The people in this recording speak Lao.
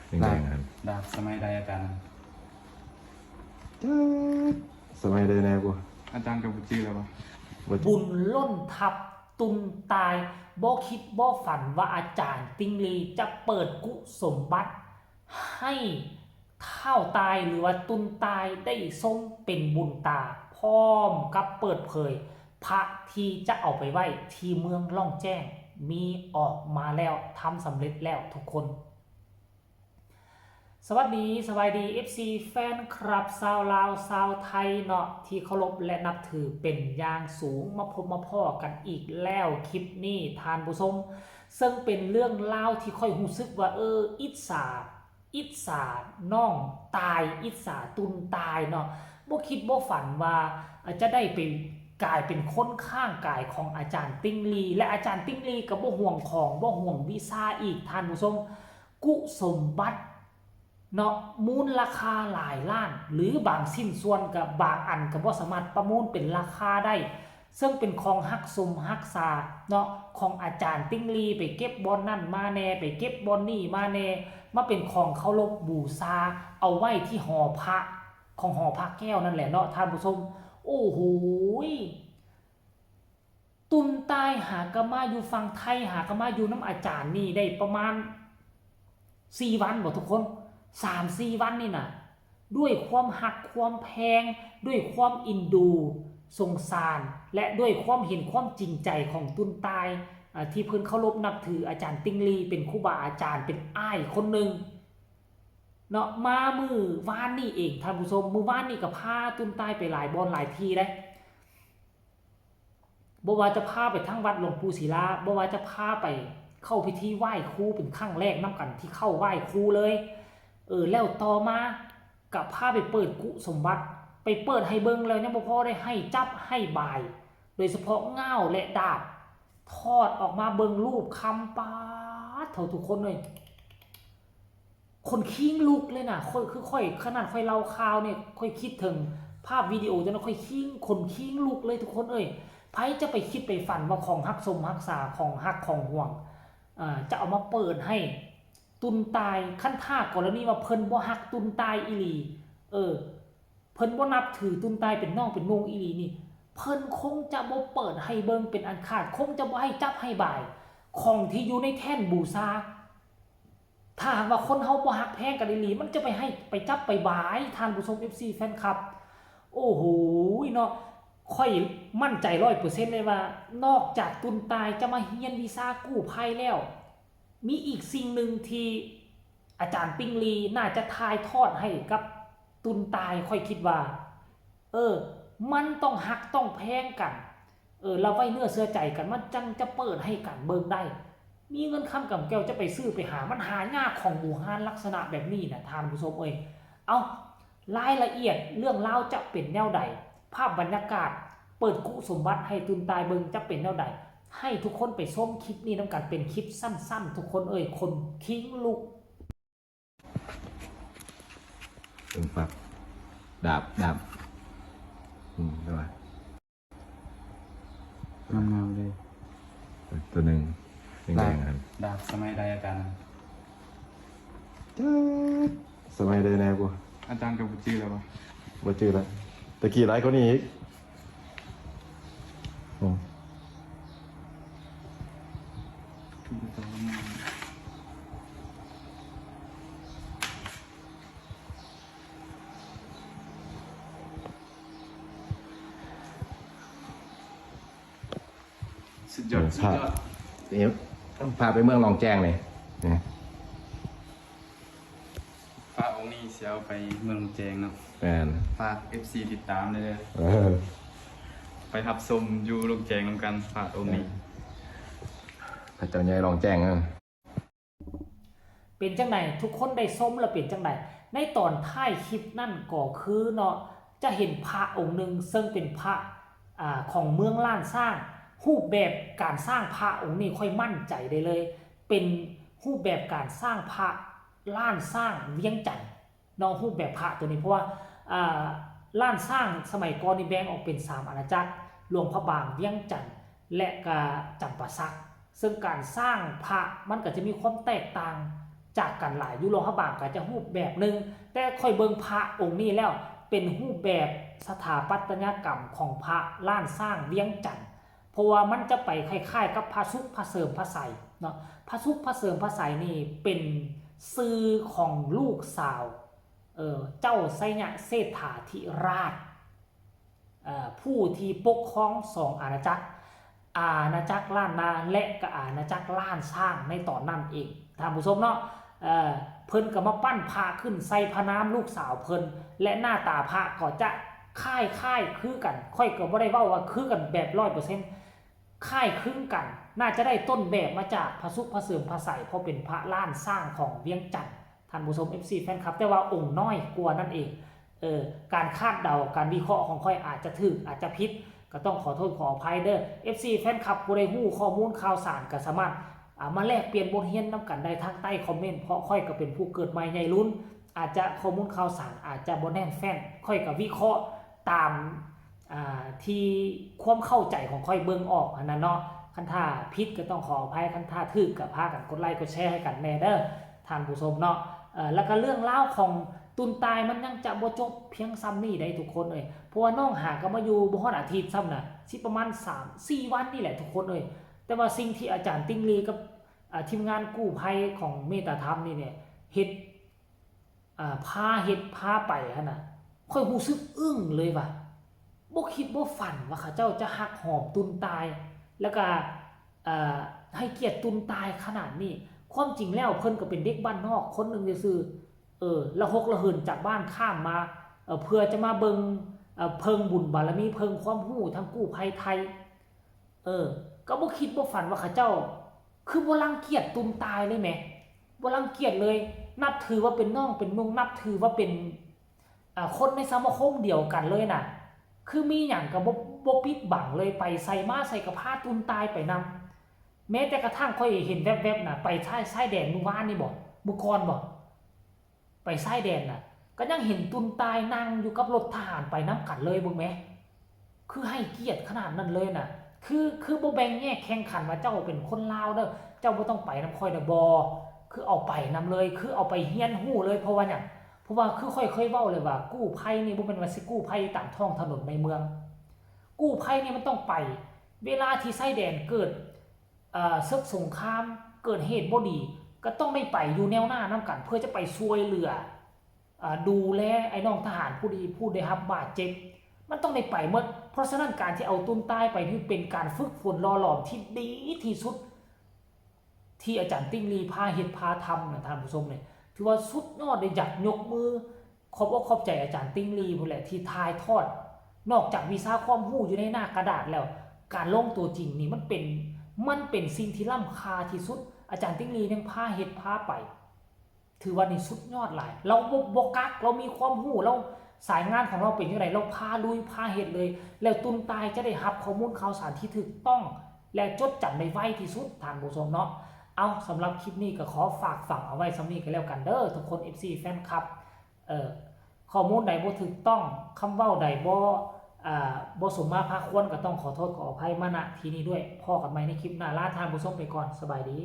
ແດງໆ ຫັ້ນ ດາບສະໄໝໃດອາຈານ? ຈັກສະໄໝໃດແດ່ບໍ່ ອາຈານກໍບໍ່ຈື່ແລ້ວບໍ່? ບຸນລົ້ນທັບຕຸນຕາຍ ບໍ່ຄິດບໍ່ຝັນວ່າອາຈານຕິ່ງລີຈະເປີດກຸສົມບັດໃຫ້ທ້າວຕາຍ ຫຼືວ່າຕຸນຕາຍໄດ້ຊົມເປັນບຸນຕາ ພ້ອມກັບເປີດເຜີຍພະທີ່ຈະເອົາໄປໄວ້ທີ່ເມືອງລ່ອງແຈ້ງ ມີອອກມາແລ້ວ ທຳສຳເລັດແລ້ວທຸກຄົນ. ສະຫວັດດີ ສະບາຍດີ ເອັຟຊີ ແຟນຄລັບຊາວລາວຊາວໄທເນາະ ທີ່ເຄົາລົບ ແລະ ນັບຖືເປັນຢ່າງສູງ ມາພົບມາພໍ້ກັນອີກແລ້ວ ຄລິບນີ້ທ່ານຜູ້ຊົມ ເຊິ່ງເປັນເລື່ອງລາວທີ່ຂ້ອຍຮູ້ສຶກວ່າ ເອີ ອິດສາ ອິດສານ້ອງຕາຍ ອິດສາຕຸນຕາຍເນາະ ບໍ່ຄິດບໍ່ຝັນວ່າ ອາ ຈະໄດ້ໄປກາຍເປັນຄົນຂ້າງກາຍຂອງອາຈານຕິ່ງລີ ແລະ ອາຈານຕິ່ງລີກໍບໍ່ຫ່ວງຂອງ ບໍ່ຫ່ວງວິຊາອີກ ທ່ານຜູ້ຊົມ ກຸສົມບັດເນາະ ມູນລາຄາຫຼາຍລ້ານ ຫຼື ບາງຊິ້ນສ່ວນກໍ ບາງອັນກໍບໍ່ສາມາດປະມູນເປັນລາຄາໄດ້ ເຊິ່ງເປັນຂອງຮັກສົມຮັກສາເນາະ ຂອງອາຈານຕິ່ງລີ ໄປເກັບບ່ອນນັ້ນມາແດ່ ໄປເກັບບ່ອນນີ້ມາແດ່ ມາເປັນຂອງເຄົາລົບບູຊາ ເອົາໄວ້ທີ່ຫໍພະ ຂອງຫໍພະແກ້ວນັ້ນແຫຼະເນາະ ທ່ານຜູ້ຊົມ ໂອ້ໂຫຍ ຕຸນຕາຍຫາກໍມາຢູ່ຝັ່ງໄທ ຫາກໍມາຢູ່ນຳອາຈານນີ້ໄດ້ປະມານສີ່ວັນບໍ່ທຸກຄົນ ສາມສີ່ວັນນີ້ນະ ດ້ວຍຄວາມຮັກຄວາມແພງ ດ້ວຍຄວາມເອັນດູສົງສານ ແລະ ດ້ວຍຄວາມເຫັນຄວາມຈິງໃຈຂອງຕຸນຕາຍ ອາ ທີ່ເພິ່ນເຄົາລົບນັບຖືອາຈານຕິ່ງລີເປັນຄູບາອາຈານ ເປັນອ້າຍຄົນໜຶ່ງເນາະ ມາມື້ວານນີ້ເອງທ່ານຜູ້ຊົມ ມື້ວານນີ້ກໍພາຕຸນຕາຍໄປຫຼາຍບ່ອນຫຼາຍທີ່ເດ້. ບໍ່ວ່າຈະພາໄປທາງວັດຫຼວງປູ່ສີລາ ບໍ່ວ່າຈະພາໄປເຂົ້າພິທີໄຫວ້ຄູເປັນຄັ້ງແລກນຳກັນທີ່ເຂົ້າໄຫວ້ຄູເລີຍ ເອີ ແລ້ວຕໍ່ມາກະພາໄປເປີດກຸສົມບັດ ໄປເປີດໃຫ້ເບິ່ງແລ້ວຍັງບໍ່ພໍໄດ້ໃຫ້ຈັບໃຫ້ບາຍ ໂດຍສະເພາະງ່າວ ແລະ ດາບ ຖອດອອກມາເບິ່ງຮູບຄຳ ປາດໂທ້ ທຸກຄົນເອີຍ ຂົນຄີງລຸກເລີຍນະ ຂ້ອຍ ຄືຂ້ອຍ ຂະໜາດຂ້ອຍເລົ່າຂ່າວນີ້ ຂ້ອຍຄິດເຖິງພາບວິດີໂອຕົວນັ້ນ ຂ້ອຍຄີງ ຂົນຄີງລຸກເລີຍທຸກຄົນເອີຍ ໃຜຈະໄປຄິດໄປຝັນວ່າຂອງຮັກສົມຮັກສາ ຂອງຮັກຂອງຫວງ ເອີ ຈະເອົາມາເປີດໃຫ້ຕຸນຕາຍ ຄັນຖ້າກໍລະນີວ່າເພິ່ນບໍ່ຮັກຕຸນຕາຍອີ່ຫຼີ ເອີ ເພິ່ນບໍ່ນັບຖືຕຸນຕາຍເປັນນ້ອງເປັນນຸ່ງອີ່ຫຼີນີ້ ເພິ່ນຄົງຈະບໍ່ເປີດໃຫ້ເບິ່ງເປັນອັນຂາດ ຄົງຈະບໍ່ໃຫ້ຈັບໃຫ້ບາຍ ຂອງທີ່ຢູ່ໃນແທ່ນບູຊາ ຖ້າຫາກວ່າຄົນເຮົາບໍ່ຮັກແພງກັນອີ່ຫຼີ ມັນຈະໄປໃຫ້ ໄປຈັບໄປບາຍ ທ່ານຜູ້ຊົມ ເອັຟຊີ ແຟນຄລັບ ໂອ້ໂຫຍເນາະ ຂ້ອຍໝັ້ນໃຈຮ້ອຍເປີເຊັນເລີຍວ່າ ນອກຈາກຕຸນຕາຍຈະມາຮຽນວິຊາກູ້ໄພແລ້ວ ມີອີກສິ່ງໜຶ່ງທີ່ອາຈານຕິ່ງລີໜ້າຈະຖ່າຍທອດໃຫ້ກັບຕຸນຕາຍ ຂ້ອຍຄິດວ່າ ເອີ ມັນຕ້ອງຮັກຕ້ອງແພງກັນ ເອີ ລະໄວ້ເນື້ອເຊື່ອໃຈກັນ ມັນຈັ່ງຈະເປີດໃຫ້ກັນເບິ່ງໄດ້ ມີເງິນຄຳກຳແກ້ວຈະໄປຊື້ໄປຫາ ມັນຫາຍາກຂອງບູຮານລັກສະນະແບບນີ້ນະ ທ່ານຜູ້ຊົມເອີຍ ເອົ້າ ລາຍລະອຽດເລື່ອງລາວຈະເປັນແນວໃດ ພາບບັນຍາກາດເປີດກຸສົມບັດໃຫ້ຕຸນຕາຍເບິ່ງຈະເປັນແນວໃດ ໃຫ້ທຸກຄົນໄປຊົມຄລິບນີ້ນຳກັນ ເປັນຄລິບສັ້ນໆ ທຸກຄົນເອີຍ ຂົນຄີງລຸກ. ເບິ່ງປັບ ດາບ ດາບ ອືມ ແຕ່ວ່າ ງາມໆເລີຍ ຕົວໜຶ່ງແດງໆ ຫັ້ນ ດາບສະໄໝໃດອາຈານ? ຈັກສະໄໝໃດແດ່ບໍ່ ອາຈານກໍບໍ່ຈື່ແລ້ວບໍ່? ບໍ່ຈື່ແລ້ວ ແຕ່ກີ້ຫຼາຍກວ່ານີ້ອີກ ອືມ. ສຸດຍອດ ເອີ ສຸດຍອດ ພາ ນີ້ ພາໄປເມືອງລ່ອງແຈ້ງນີ້ ນີ້ ພະອົງນີ້ຊິເອົາໄປເມືອງລ່ອງແຈ້ງເນາະ ແມ່ນ ຝາກ ເອັຟຊີ ຕິດຕາມເດີ ເອີ ໄປຮັບຊົມຢູ່ລ່ອງແຈ້ງນຳກັນ ພະອົງນີ້ ເອີ ພະເຈົ້າໃຫຍ່ລ່ອງແຈ້ງ ເອີ. ເປັນຈັ່ງໃດ ທຸກຄົນໄດ້ຊົມແລ້ວເປັນຈັ່ງໃດ? ໃນຕອນທ້າຍຄລິບນັ້ນກໍຄືເນາະ ຈະເຫັນພະອົງໜຶ່ງ ເຊິ່ງເປັນພະ ອາ ຂອງເມືອງລ້ານຊ້າງ ຮູບແບບການສ້າງພະອົງນີ້ຂ້ອຍໝັ້ນໃຈໄດ້ເລີຍ ເປັນຮູບແບບການສ້າງພະລ້ານຊ້າງວຽງຈັນ ເນາະ ຮູບແບບພະໂຕນີ້ ເພາະວ່າ ອ່າ ລ້ານຊ້າງສະໄໝກ່ອນນີ້ແບ່ງອອກເປັນສາມອານາຈັກ ຫຼວງພະບາງ, ວຽງຈັນ ແລະ ກະຈຳປາສັກ ເຊິ່ງການສ້າງພະມັນກະຈະມີຄວາມແຕກຕ່າງ ຈາກກັນຫຼາຍ ຢູ່ຫຼວງພະບາງກໍຈະຮູບແບບໜຶ່ງ ແຕ່ຂ້ອຍເບິ່ງພະອົງນີ້ແລ້ວ ເປັນຮູບແບບສະຖາປັດຕະຍະກຳຂອງພະລ້ານຊ້າງວຽງຈັນ ເພາະວ່າມັນຈະໄປຄ້າຍໆກັບພະສຸກ ພະເສີມ ພະໄສເນາະ. ພະສຸກ ພະເສີມ ພະໄສນີ້ເປັນຊື່ຂອງລູກສາວ ເອີ ເຈົ້າໄຊຍະເສດຖາທິລາດ ເອີ ຜູ້ທີ່ປົກຄອງສອງອານາຈັກ ອານາຈັກລ້ານນາ ແລະ ກໍອານາຈັກລ້ານຊ້າງໃນຕອນນັ້ນເອງ ທ່ານຜູ້ຊົມເນາະ. ເອີ ເພິ່ນກໍມາປັ້ນພະຂຶ້ນໃສ່ພະນາມລູກສາວເພິ່ນ ແລະ ໜ້າຕາພະກໍຈະຄ້າຍໆຄືກັນ ຂ້ອຍກໍບໍ່ໄດ້ເວົ້າວ່າຄືກັນແບບຮ້ອຍເປີເຊັນ ຄ້າຍຄຶງກັນ ໜ້າຈະໄດ້ຕົ້ນແບບມາຈາກພະສຸກ ພະເສີມ ພະໄສ ເພາະເປັນພະລ້ານຊ້າງຂອງວຽງຈັນ ທ່ານຜູ້ຊົມ ເອັຟຊີ ແຟນຄລັບ ແຕ່ວ່າອົງນ້ອຍກວ່ານັ້ນເອງ. ເອີ ການຄາດເດົາ ການວິເຄາະຂອງຂ້ອຍອາດຈະຖືກ ອາດຈະຜິດ ກໍຕ້ອງຂໍໂທດຂໍອະໄພເດີ. ເອັຟຊີ ແຟນຄລັບ ຜູ້ໃດຮູ້ຂໍ້ມູນຂ່າວສານ ກໍສາມາດ ອ່າ ມາແລກປ່ຽນບົດຮຽນນຳກັນໄດ້ທາງໃຕ້ຄອມເມັນ ເພາະຂ້ອຍກໍເປັນຜູ້ເກີດໃໝ່ໃຫຍ່ລຸນ ອາດຈະຂໍ້ມູນຂ່າວສານອາດຈະບໍ່ແໜ້ນແຟ້ນ ຂ້ອຍກໍວິເຄາະຕາມ ອ່າ ທີ່ຄວາມເຂົ້າໃຈຂອງຂ້ອຍເບິ່ງອອກຫັ້ນນະເນາະ. ຄັນຖ້າຜິດກໍຕ້ອງຂໍອະໄພ ຄັນຖ້າຖືກກໍພາກັນກົດໄລກົດແຊໃຫ້ກັນແດ່ເດີທ່ານຜູ້ຊົມເນາະ. ເອີ ແລ້ວກໍເລື່ອງລາວຂອງຕຸນຕາຍມັນຍັງຈະບໍ່ຈົບພຽງສ່ຳນີ້ໃດ໋ທຸກຄົນເອີຍ ເພາະວ່ານ້ອງຫາກໍມາຢູ່ບໍ່ຮອດອາທິດຊ້ຳນະ ຊິປະມານສາມສີ່ວັນນີ້ແຫຼະທຸກຄົນເອີຍ. ແຕ່ວ່າສິ່ງທີ່ອາຈານຕິ່ງລີກັບ ອ່າ ທີມງານກູ້ໄພຂອງເມດຕາທຳນີ້ເນຍ ເຮັດ ອ່າ ພາເຮັດພາໄປຫັ້ນນະ ຂ້ອຍຮູ້ສຶກອຶ້ງເລີຍວ່າ ບໍ່ຄິດບໍ່ຝັນວ່າເຂົາເຈົ້າຈະຮັກຫອມຕຸນຕາຍ ແລ້ວກະ ເອີ ໃຫ້ກຽດຕຸນຕາຍຂະໜາດນີ້. ຄວາມຈິງແລ້ວເພິ່ນກໍເປັນເດັກບ້ານນອກຄົນໜຶ່ງຊື່ໆ ເອີ ລະຫົກລະເຫີນຈາກບ້ານຂ້າມມາ ເອີ ເພື່ອຈະມາເບິ່ງ ເອີ ເພິ່ງບຸນບາລະມີ ເພິ່ງຄວາມຮູ້ທາງກູ້ໄພໄທ. ເອີ ກໍບໍ່ຄິດບໍ່ຝັນວ່າເຂົາເຈົ້າຄືບໍ່ລັງກຽດຕຸນຕາຍເລີຍແໝ ບໍ່ລັງກຽດເລີຍ ນັບຖືວ່າເປັນນ້ອງເປັນນຸ່ງ ນັບຖືວ່າເປັນ ອ່າ ຄົນໃນສະມາຄົມດຽວກັນເລີຍນະ ຄືມີຫຍັງກໍບໍ່ ບໍ່ປິດບັງເລີຍ ໄປໃສມາໃສກໍພາຕຸນຕາຍໄປນຳ. ແມ້ແຕ່ກະທັ່ງຂ້ອຍເຫັນແວບໆນະ ໄປຊາຍ ຊາຍແດນມື້ວານນີ້ບໍ ມື້ກ່ອນບໍ ໄປຊາຍແດນນະ ກໍຍັງເຫັນຕຸນຕາຍນັ່ງຢູ່ກັບລົດທະຫານໄປນຳກັນເລີຍ ເບິ່ງແມ ຄືໃຫ້ກຽດຂະໜາດນັ້ນເລີຍນະ ຄື ຄືບໍ່ແບ່ງແຍກແຂ່ງຂັນວ່າເຈົ້າເປັນຄົນລາວເດີ ເຈົ້າບໍ່ຕ້ອງໄປນຳຂ້ອຍເດີ ບໍ່ ຄືເອົາໄປນຳເລີຍ ຄືເອົາໄປຮຽນຮູ້ເລີຍ. ເພາະວ່າຫຍັງ? ເພາະວ່າຄືຂ້ອຍເຄີຍເວົ້າເລີຍວ່າ ກູ້ໄພນີ້ບໍ່ແມ່ນວ່າຊິກູ້ໄພຕາມທ້ອງຖະໜົນໃນເມືອງ ກູ້ໄພນີ້ມັນຕ້ອງໄປ ເວລາທີ່ຊາຍແດນເກີດ ເອີ ເສິກສົງຄາມ ເກີດເຫດບໍ່ດີ ກໍຕ້ອງໄດ້ໄປຢູ່ແນວໜ້ານຳກັນ ເພື່ອຈະໄປຊ່ວຍເຫຼືອ ເອີ ດູແລໄອ້ນ້ອງທະຫານຜູ້ທີ່ ຜູ້ໄດ້ຮັບບາດເຈັບ ມັນຕ້ອງໄດ້ໄປໝົດ. ເພາະສະນັ້ນ ການທີ່ເອົາຕຸນຕາຍໄປນີ້ ເປັນການຝຶກຝົນຫຼໍ່ຫຼອມທີ່ດີທີ່ສຸດ ທີ່ອາຈານຕິ່ງລີພາເຮັດພາທຳນະ ທ່ານຜູ້ຊົມເລີຍ ຖືວ່າສຸດຍອດເລີຍ. ຢາກຍົກມື ຂອບອົກຂອບໃຈອາຈານຕິ່ງລີພຸ້ນແຫຼະ ທີ່ຖ່າຍທອດ ນອກຈາກວິຊາຄວາມຮູ້ຢູ່ໃນໜ້າກະດາດແລ້ວ ການລົງຕົວຈິງນີ້ມັນເປັນ ມັນເປັນສິ່ງທີ່ລ້ຳຄ່າທີ່ສຸດ. ອາຈານຕິ່ງລີຍັງພາເຮັດພາໄປ ຖືວ່ານີ້ສຸດຍອດຫຼາຍ. ລາວບໍ່ ບໍ່ກັກ ລາວມີຄວາມຮູ້ ລາວ ສາຍງານຂອງລາວເປັນຈັ່ງໃດ ລາວພາລຸຍ ພາເຮັດເລີຍ ແລ້ວຕຸນຕາຍຈະໄດ້ຮັບຂໍ້ມູນຂ່າວສານທີ່ຖືກຕ້ອງ ແລະ ຈົດຈຳໄດ້ໄວທີ່ສຸດ ທ່ານຜູ້ຊົມເນາະ. ເອົາ ສຳລັບຄລິບນີ້ກໍຂໍຝາກຝັງເອົາໄວ້ສ່ຳນີ້ກໍແລ້ວກັນເດີ ທຸກຄົນ ເອັຟຊີ ແຟນຄລັບ. ເອີ ຂໍ້ມູນໃດບໍ່ຖືກຕ້ອງ ຄຳເວົ້າໃດບໍ່ ເອີ ບໍ່ສົມມາພາຄວນ ກໍຕ້ອງຂໍໂທດຂໍອະໄພມາ ນະ ທີ່ນີ້ດ້ວຍ. ພໍ້ກັນໃໝ່ໃນຄລິບໜ້າ ລາທ່ານຜູ້ຊົມໄປກ່ອນ ສະບາຍດີ.